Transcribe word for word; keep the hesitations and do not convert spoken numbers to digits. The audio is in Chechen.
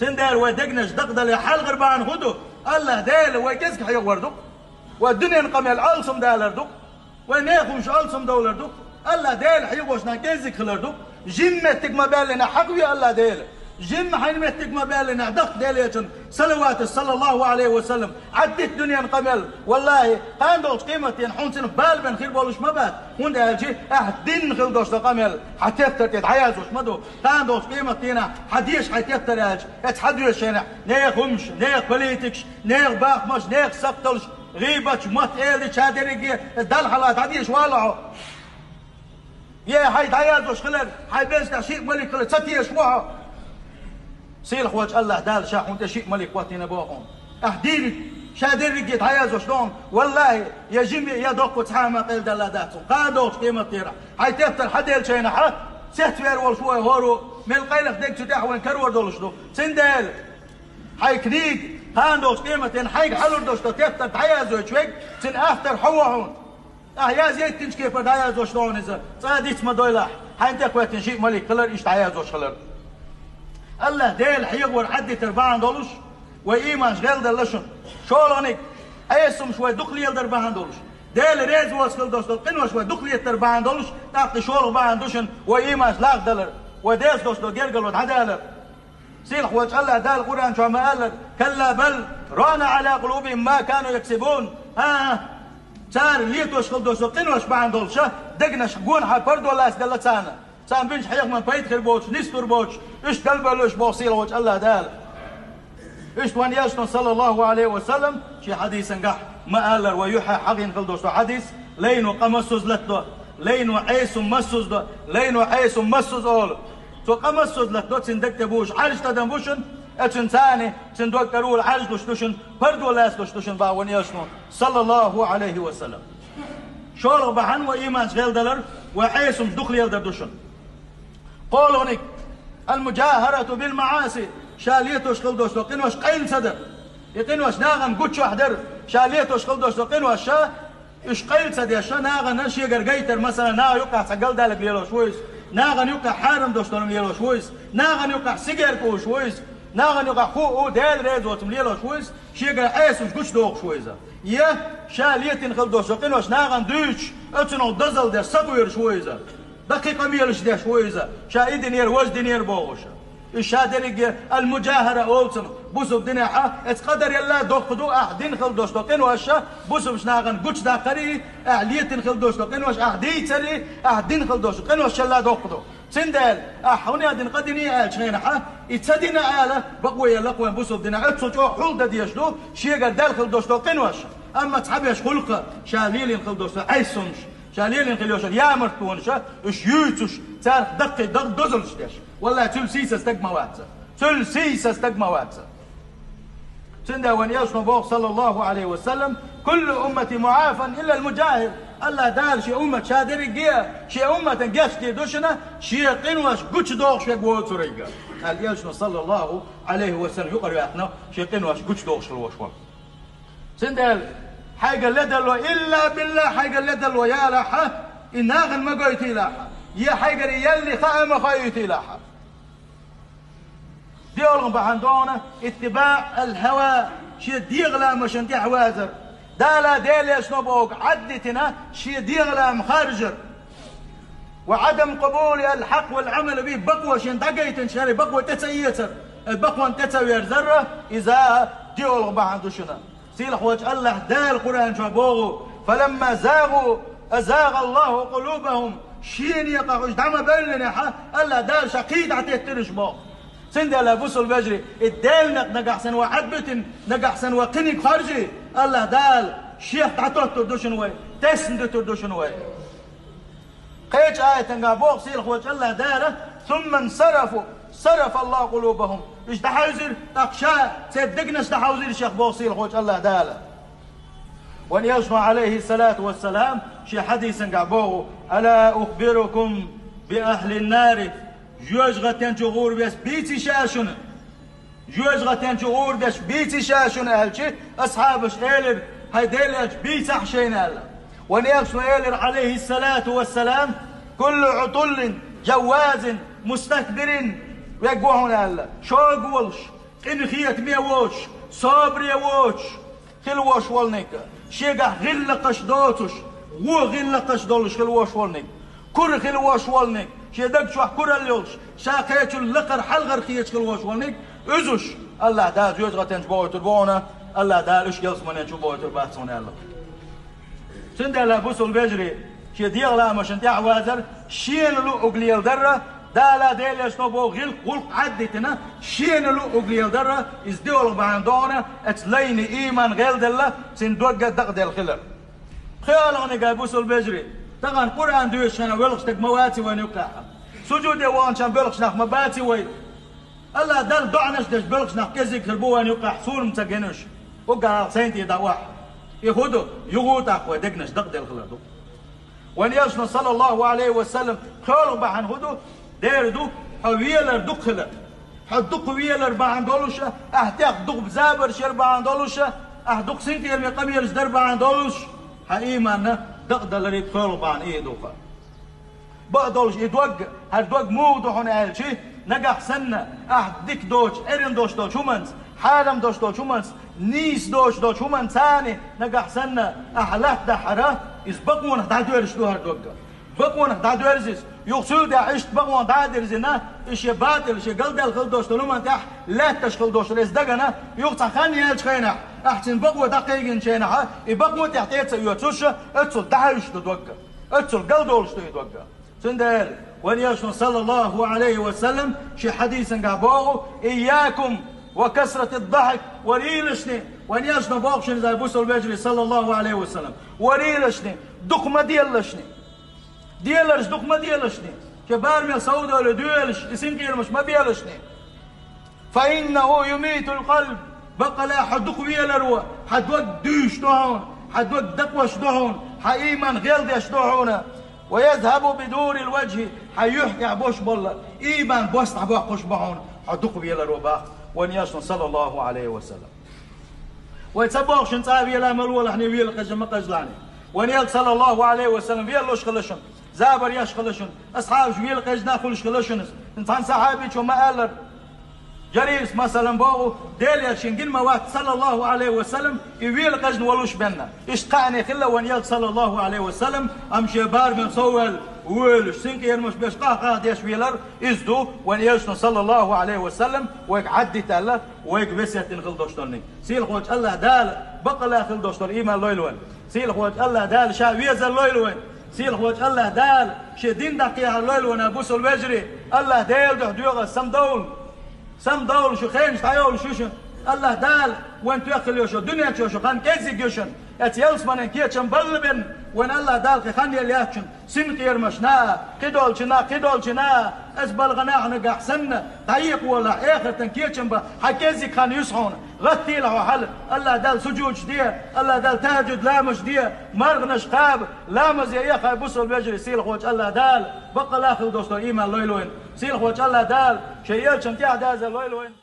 Цундела вай дегнаш дакъадале хьалхара бахьана хӀун ду? АллахӀ Дела вай кӀезига хьехавар ду-кх. Вай дуьненан къамел алсамдалар ду-кх. Вай мехаш алсамдовлар ду-кх. АллахӀ Дела хьехавошна кӀезига хилар ду-кх. Жимма меттиг ма баьллинехь хьахаве АллахӀ Дела. Жимма хьайна меттиг ма баьллинехь даккха Делан Элчан салаваташ, саллаллахӀу Ӏалайхи ва саллам, Ӏаддита дуьненан къамел. ВаллахӀи, кхана долчу къематдийнахь хьуна цунах бала бен хир болуш ма бац, хӀунда аьлча ахь дина хила долуш долу къамел хьан тептар тӀе дӀаяздеш ма ду. Кхана долчу къематдийнахь хьан деша хьайн тептар аьлча, эца хьан доьшу шайнахь нехан хӀумаш, нехан политикаш, нехан бахамаш, нехан сакхталш, гӀийбаташ, мотт, эладиташ, дерриге Далла хьалха дӀадеша валахь хьо. Я хьайн дӀаяздеш хилар, хьайн беза тӀехь шиъ малик хилар ца теша ву хьо? Сийлахьволчу АллахӀ Дала Ша хьуна тӀе шиъ малик хӀоттийна боху хьуна. Ахь дийриг, Ша дерриге дӀаяздеш ду хьуна. ВаллахӀи, я жима, я доккха цхьа а ма къайладелла дац хьуна. Кхана долчу къематдийнахь хьайн тептар хьан деллачу хенахь, цецвер волуш ву вай хӀора а, мел къайлаха дерг цу тӀехь вайн карор долуш ду. Цундела хьайн книга, кхана долчу къематдийнахь хьайга хьалур долуш долу тептар дӀаяздойтуш верг, цуьнан автор хьо ву хьуна. Ахь язъяйтинчу кепара дӀаяздеш ду хьуна иза, цкъа а диц ма дойлахь, хьайна тӀекхоьттина шиъ малик хилар, иштта дӀаяздеш хилар. АллахӀ Дела хьехавар Ӏаддитар бахьана долуш, вай ийманаш гӀелделла шуна. ШолгӀаниг, Ӏесумаш вай дукха леладар бахьана долуш, Дела реза воцу хила долуш долу къинош вай дукха леттар бахьана долуш, тӀаккха и шолгӀа бахьана ду шуна вай ийманаш лагӀдалар, вай деза долуш долу гергарло дӀадалар. Сийлахьволчу АллахӀ Дала Къуръан чохь ма-аллара: «Калла бал рона Ӏала къулубихим ма кану яксибун». ХӀан-хӀа, цара летош хила долуш долу къинош бахьана долуш, дегнаш гонахьа пардо лацделла царна. Царна бинчу хьехаман пайда хир боцуш, нисдур боцуш, уьш далбевлла уьш боху сийлахьволчу АллахӀ Дала. Иштта вайн Элчано, саллаллахӀу Ӏалайхи ва саллам, шен хьадисангахь ма-аллара, вай юьххьехь хьахийна хила долуш долу хьадис: «Лайно къа массаза латадо, лайно Ӏесум массаза до, лайно Ӏесум массаза олу». Цо къа массаза латадо, цуьнан даг тӀе бузуш Ӏаьржа тадам бу шуна, оцуьнан царна, цуьнан дог тӀера Ӏаьржа луш ду шуна, пардо лацалуш ду шуна боху вайн Элчано, саллаллахӀу Ӏалайхи ва саллам. ШолгӀа бахьана вай ийманаш гӀелдалар, вай Ӏесумаш дукха леладар ду шуна. КхоалгӀаниг, ал-муджахарату бил-маӀаси, ша летош хила долуш долу къинош къайла ца дар. И къинош нахана гучохь дар, ша летош хила долуш долу къинош ша, уьш къайла ца деш, нахана шегара гайтар, масала, наха юккъехь цхьа галдаллиг лелош ву иза, нахана юккъехь хьарам долуш долу лелош ву иза, нахана юккъехь сигар кхуьуш ву иза, нахана юккъехь хӀу а, Дела реза воцург лелош ву иза, шегара Ӏесумаш гучудохуш ву иза. Я ша летийна хила долуш долу къинош нахана дуьйцуш, оцунах дозалла деш сакъоьруш ву иза. Даккхий къамелаш деш ву иза, ша и динера, важа динера бохуш. Иза ша дерриге ал-муджахара олу цунах. Бусалба динехь, эца къадарелла доккха ду ахь дина хила долуш долу къинош, бусалба нахана гучудаккхарий, ахь летийна хила долуш долу къинош ахь дийцарий, ахь дина хила долуш долу къинош шелла доккха ду. Цундела, ахь хӀунда дина къа диний аьллачу хенахь, и ца дина ала, бакъо елла вайн бусалба динехь, оццул чӀогӀа хьулдан дезаш ду шегара даьлла хила долуш долу къинош. Амма цхьаберш гӀуллакха ша лелийна хила долуш долу Ӏесумаш, ша лелийна хила йолуш йолу ямартонаш, уьш юьйцуш, царах даккхий дог дозаллаш деш. Валлахь, цуьнан сийсаз стаг ма вац. Цуьнан сийсаз стаг ма вац. Цундела вайн Элчано боху, саллаллахӀу Ӏалайхи ва саллам: «Куллу уммати муӀафан иллал муджахир». АллахӀ Дала шен уммат ша дерриге а, шен умматан гечдийр ду шуна, шен къинош гучудохуш верг воцург. Аьлла Элчано, саллаллахӀу Ӏалайхи ва саллам, юкъара ваьккхина шен къинош гучудохуш хила волуш ву. Цундела хьайгара ледарло, илла билла, хьайгара ледарло ялахь, и нахана ма гойтийлахь, я хьайгара и яллий хаа ма хоуьйтийлахь. ДоьалгӀа бахьана ду хьуна иттибаъ ал-хӀава, шен дегӀаламашна тӀаьхьавазар. Дала, Делан Элчано бохург Ӏаддитина, шен дегӀалама харжар. Ва Ӏадам къабули ал-хьакъ вал Ӏамал бихӀ, бакъо шена дӀагайтинчу хенахь бакъо тӀе ца эцар, бакъонна тӀе ца верзар, иза доьалгӀа бахьана ду шуна. Сийлахьволчу АллахӀ Дала Къуръан чохь боху: «Фаламма загӀу, азагӀа АллахӀу къулубахӀум». Шен некъах уьш дӀа ма бевллинехь, АллахӀ Дала Ша кхин дӀатеттира уьш боху. Цундела, бусалба вежарий, и Делан некъ нагахь санна вай Ӏадбитина, нагахь санна вай кхиниг харжий, АллахӀ Дала Шех дӀатоттур ду шуна вай, тесна дуьтур ду шуна вай. Кхечу аятангахь боху сийлахьволчу АллахӀ Дала: «Сумма инсарафу, сарафа АллахӀу къулубахӀум». Уьш дӀахьаьвзира, тӀаккха Ша церан дегнаш дӀахьовзийра Шех боху сийлахьволчу АллахӀ Дала. Вайн Элчано, Ӏалайхиссалату вассалам, шен хьадисангахь боху: «Ала ухбирукум би ахӀлин-нари». ЖожагӀатен чу гӀур беш бийций Ша шуна? ЖожагӀатен чу гӀур беш бийций Ша шуна аьлча, асхьабаш элира: «ХӀай Делан Элча, бийцахь шайна», аьлла. Вайн Элчано элира, Ӏалайхиссалату вассалам: «Куллу Ӏутуллин, жаввазин, мустакбирин», верг ву хьуна аьлла, шога волуш, Къинхетаме воцуш, собаре воцуш хила вош волниг, шегахь гӀиллакхаш доцуш, вон гӀиллакхаш долуш хила вош волниг, кура хила вош волниг, шен даг чохь куралла йолуш, ша кхечул лакхара хьалхара хеташ хила вош волниг, уьзуш АллахӀ Дала жоьжахатенчу бохуьйтур бу хьуна, АллахӀ Дала уьш ялсаманен чу бохуьйтур бац хьуна аьлла. Цундела, бусул вежарий, шен дегӀан ламашна тӀаьхьавазар, шена луъург леладар, Дала Делан Элчано боху гӀиллакх, гӀуллакх Ӏаддитина, шена луъург леладар, иза доьалгӀа бахьана догӀу, оцу лайна ийман гӀелделла, цуьнан дог а дакъаделла хилар. ПхоьалгӀаниг, бусул вежарий, тахана Къуръан доьшуш хенахь велхаш стаг ма ваций вайна юккъехь. Сужуде ваханчохь боьлхуш нах ма баций вай. АллахӀ Далла доӀанаш деш боьлхуш нах кӀезиг хир бу вайна юккъехь, суна ма ца гина уьш. Уггар сайна тӀе дан охьа. И хӀун ду? Юха а тӀаккха вайн дегнаш дакъаделла хилар ду. Вайн Элчано, саллаллаху Ӏалайхи ва саллам, пхоьалгӀа бахьана хӀун ду? Дера ду, хьо велар дукха хилар. Хьо дукха велар бахьана долуш а, ахь тӀех дукха забарш яр бахьана долуш а, ахь дукха синкъераме къамелаш дар бахьана долуш, хьан ийманна дакъадаларе пхоьалгӀа бахьана и а ду-кх. Бакъ долуш и дог, хӀара дог муха ду хьуна аьлча, нагахь санна ахь дика доцуш, эрна доцуш долчу хӀуманца, хьарам доцуш долчу хӀуманца, нийса доцуш долчу хӀуманца царна, нагахь санна ахь латтадахьара, иза бакъонах дӀадоьрзуш ду хӀара дог. Бакъонах дӀадоьрзу иза. Юха цул тӀаьхьа иштта бакъонах дӀа а дирзина, и шен батӀил, шен галдаьлла хила доцуш долу хӀуманна тӀехь лаьтташ хила доцуш долу иза дагана, юха цхьа хан яьллачу хенахь, ахь цуьнан бакъо дӀакхайгинчу хенахь, и бакъо тӀехь тӀе а ца оьцуш, оццул дӀахьуьйсуш ду дог. Оццул галдолуш ду и дог. Цундела вайн Элчано, саллаллаху Ӏалайхи ва саллам, шен хьадисангахь боху: «Ийякум ва касратид-дахьик», варийлашни, вайн Элчано боху шуна иза, бусул вежарий, саллаллаху Ӏалайхи ва саллам, варийлашни, дукха ма деллашни. Деларш дукха ма делашни. Шен барамех совдовлий доьлуш, и синкъерамаш ма белашни. «Фаиннаху юмитул къалб», баккъала хьо дукха веларо, хьан дог дуьйш ду хьуна, хьан дог дакъош ду хьуна, хьан ийман гӀелдеш ду хьуна. «Ва язхабу бидурил ваджхи», хьан юьхь тӀехь бош болу ийман бос дӀабоккхуш бу хьуна, хьо дукха веларо боху вайн Элчано, саллаллаху Ӏалайхи ва саллам. Вай ца боху шуна цкъа а вела ма лолахь, вела къежа ма къежалахь. Вайн Элча, саллаллаху Ӏалайхи ва саллам, велалуш хила шуна, забар еш хила шуна, асхьабаш вела къежна хуьлуш хила шуна. Цхьана сахьабичо ма-аллара, Жарирас, масалан, боху, Делера шен гина ма вац, саллаллаху Ӏалайхи ва саллам, и вела къежна волуш бен. Иштта кхаъне хилла вайн Элча, саллаллаху Ӏалайхи ва саллам, амма шен барамех совваьлла воьлуш, синкъерамаш беш, къах-къах деш велар, иза ду вайн Элчано, саллаллаху Ӏалайхи ва саллам, вайга Ӏаддитаьлла, вайга весет дина хила долуш долниг. Сийлахьчу АллахӀ Дала баккъала хила долуш долу ийман лойла вайн. Сийлахьчу АллахӀ Дала Ша везар лойла вайн. Сийлахьчу АллахӀ Дала Шен дин дӀакхехьар лойла вайн, бусул вежарий. АллахӀ Делан дуьхьа доьгӀа самадовла. Самадовла, шу хенаш дӀайовлуш ю шуна. АллахӀ Дала вайн тоьхна хила йолуш йолу дуьнен чохь шу хан кӀеззиг ю шуна. Эцу ялсаманин кечам балла бен, вайн АллахӀ Дала кхин хан елла яц шуна. Синкъерамаш на, кхидолчу на, кхидолчу на, аса балгӀа нахьа нагахь санна, дӀаекъа волахь, эхартан кечам бан, хьан кӀеззиг хан юьсу хьуна. ГӀаттийла хьо хьала, АллахӀ Далла сужудаш де, АллахӀ Далла тахӀажуд ламазаш де, марханаш кхаба, ламазе эхай, бусул вежарий, сийлахьчу АллахӀ Дала, баккъала хила долуш долу ийман лойла вайн. Сийлахьчу АллахӀ Дала, Шен Элчанна тӀаьхьадазар лойла вайн.